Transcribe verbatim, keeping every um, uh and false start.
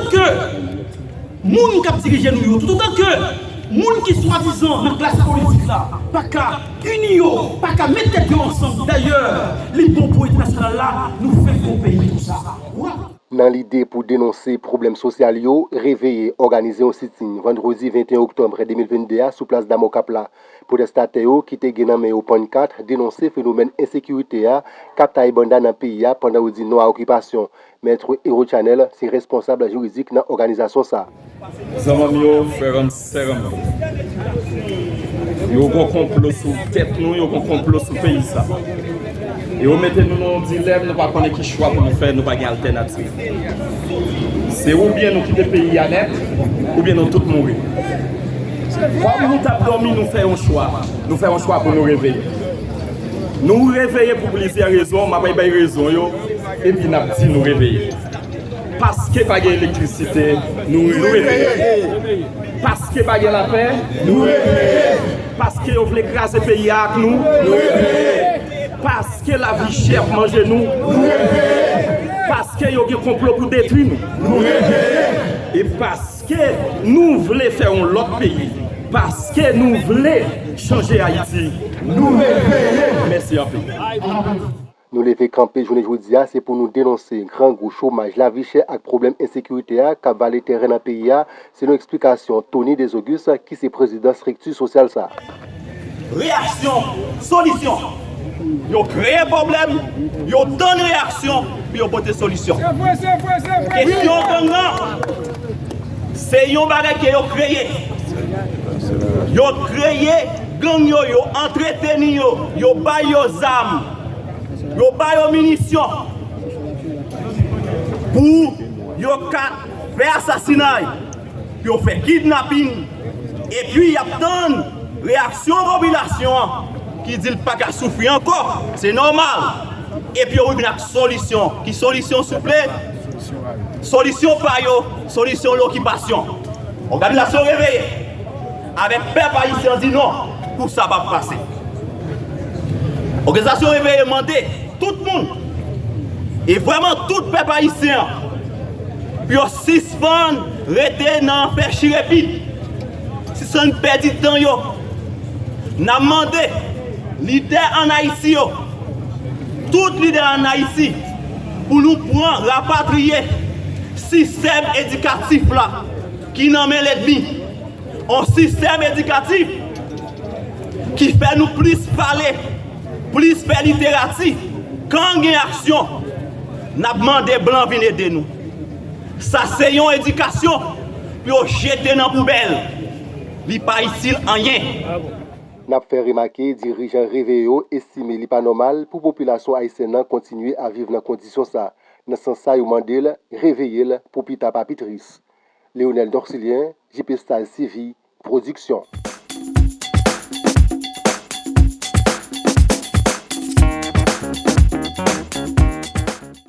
Ke moun k ap dirije nou yo, toutotan ke moun ki swadizan nan klas politik la pa ka ini yo, pa ka met tèt yo ansanm, dayè, li bon pou entènasyonal la, nou fèk gon peyi konsa. Wa! Nan lide pou denonse pwoblèm sosyal yo, Reveye òganize yon sitin vandredi venteyen oktòb de mil vennde a sou plas Damo Kap la. Pwotestatè yo ki te gen nan men yo pannkat denonse fenomèn ensekirite a k ap taye banda nan peyi a pandan yo di non a okipasyon. Mèt Hero Channel se responsab jiridik nan òganizasyon sa a. Zanmanm yo, frèranm, sèranm yo, yo gon konplo sou tèt nou, yo gon konplo sou peyi sa. E yo mete nou nan yon dilèm, nou pa konnen ki chwa pou nou fè, nou pa gen altènativ. Se oubyen nou kite peyi a nèt, oubyen nou tout mouri. Kòm nou t ap dòmi, nou fè yon chwa. Nou fè yon chwa pou nou reveye. Nou reveye pou plizyè rezon, m ap bay rezon yo, epi n ap di nou reveye. Paske pa gen elektrisite, nou, nou reveye. Paske pa gen lapè, nou reveye. Paske yo vle kraze peyi a ak nou, nou reveye. Paske lavi chè ap manje nou, nou reveye. Paske yo gen konplo pou detwi nou, nou reveye. E paske nou vle fè yon lòt peyi, paske nou vle chanje Ayiti, nou reveye. Mèsi anpil. Nou leve kanpe jounen jodi a, se pou nou denonse grangou, chomaj, lavi chè ak pwoblèm ensekirite a k ap vale tèren nan peyi a, selon eksplikasyon Tony Desauguste, ki se prezidan estrikti sosyal sa a. Reyaksyon, solisyon. Yo kreye pwoblèm, yo tann reyaksyon, pou yo pote solisyon. Kesyon gang nan, se yon bagay ke yo kreye. Yo kreye gang yo, yo antreteni yo, yo bay yo zam. Yo ba yo minisyon pou yo ka fè asasinay, pou yo fè kidnapin, epi y ap tann reyaksyon popilasyon an ki di l pa ka soufri ankò. Se nòmal. Epi yo vin ak solisyon. Ki solisyon, souple? Solisyon pa yo, solisyon lokipasyon. Òganizasyon Reveye avèk pèp ayisyen an di non, pou sa p ap pase. Òganizasyon Reveye mande tout moun, e vrèman tout pèp ayisyen an, pou yo sispann rete nan fè chirepit, sispann pèdi tan yo. N ap mande lidè ann Ayiti yo, tout lidè ann Ayiti, pou nou pran, rapatriye sistèm edikatif la ki nan men lènmi. Yon sistèm edikatif ki fè nou plis pale, plis fè literati. Kan gen aksyon, n ap mande blan vin ede nou. Sa se yon edikasyon pou yo jete nan poubèl. Li pa itil anyen. N ap fè remake, dirijan Reveye yo estime li pa nòmal pou popilasyon ayisyèn nan kontinye ap viv nan kondisyon sa. Nan sans sa, yo mande l reveye l pou pita pa pi tris. Leonel Dorcilien, J P Style T V, pwodiksyon.